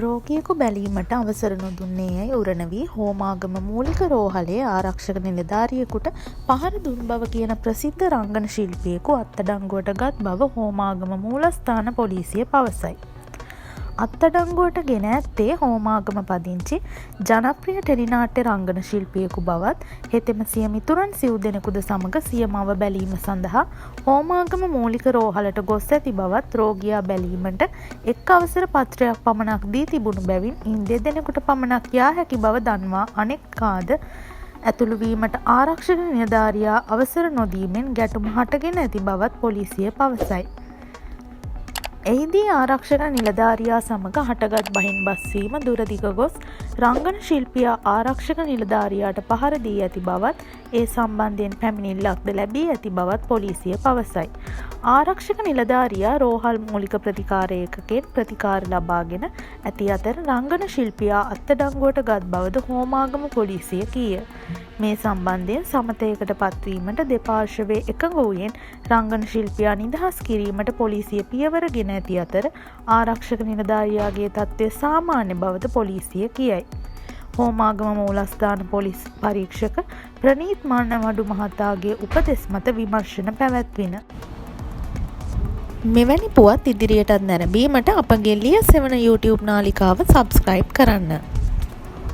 රෝගියෙකු බැලීමට අවසර නොදුන්නේ යැයි උරණ වී හෝමාගම මූලික රෝහලේ ආරක්ෂක නිලධාරියෙකුට පහර දුන් බව කියන ප්‍රසිද්ධ රංගන ශිල්පියෙකු අත්අඩංගුවට ගත් බව හෝමාගම මූලස්ථාන පොලිසිය පවසයි. අත්අඩංගුවට ගෙන ඇත්තේ හෝමාගම පදිංචි ජනප්‍රිය ටෙලිනාට්‍ය රංගන ශිල්පියෙකු බවත්, හෙතෙම සිය මිතුරන් සිව් දෙනෙකුද සමග සිය මව බැලීම සඳහා හෝමාගම මූලික රෝහලට ගොස් ඇති බවත්, රෝගියා බැලීමට එක් අවසර පත්‍රයක් පමණක් දී තිබුණු බැවින් ඉන් දෙදෙනෙකුට පමණක් යා හැකි බව දන්වා අනෙක් ආද ඇතුළු වීමට ආරක්ෂක නිලධාරියා අවසර නොදීමෙන් ගැටුම හටගෙන ඇති බවත් පොලිසිය පවසයි. එහිදී ආරක්ෂක නිලධාරියා සමග හටගත් බහින් බස්වීම දුරදිග ගොස් රංගන ශිල්පියා ආරක්ෂක නිලධාරියාට පහර දී ඇති බවත්, ඒ සම්බන්ධයෙන් පැමිණිල්ලක්ද ලැබී ඇති බවත් පොලිසිය පවසයි. ආරක්ෂක නිලධාරියා රෝහල් මූලික ප්‍රතිකාර ඒකකයෙන් ප්‍රතිකාර ලබාගෙන ඇති අතර, රංගන ශිල්පියා අත්අඩංගුවට ගත් බවද හෝමාගම පොලිසිය කීය. මේ සම්බන්ධයෙන් සමතයකට පත්වීමට දෙපාර්ශවය එකඟ වූයෙන් රංගන ශිල්පියා නිදහස් කිරීමට පොලිසිය පියවර ගෙන ඇති අතර, ආරක්ෂක නිලධාරියාගේ තත්ත්වය සාමාන්‍ය බවද පොලිසිය කියයි. හෝමාගම මූලස්ථාන පොලිස් පරීක්ෂක ප්‍රනීත් මන්නවඩු මහතාගේ උපදෙස් මත විමර්ශන පැවැත්විණ. මෙවැනි පුවත් ඉදිරියටත් නැරඹීමට අපගේ ලියසෙවණ YouTube නාලිකාව සබ්ස්ක්‍රයිබ් කරන්න.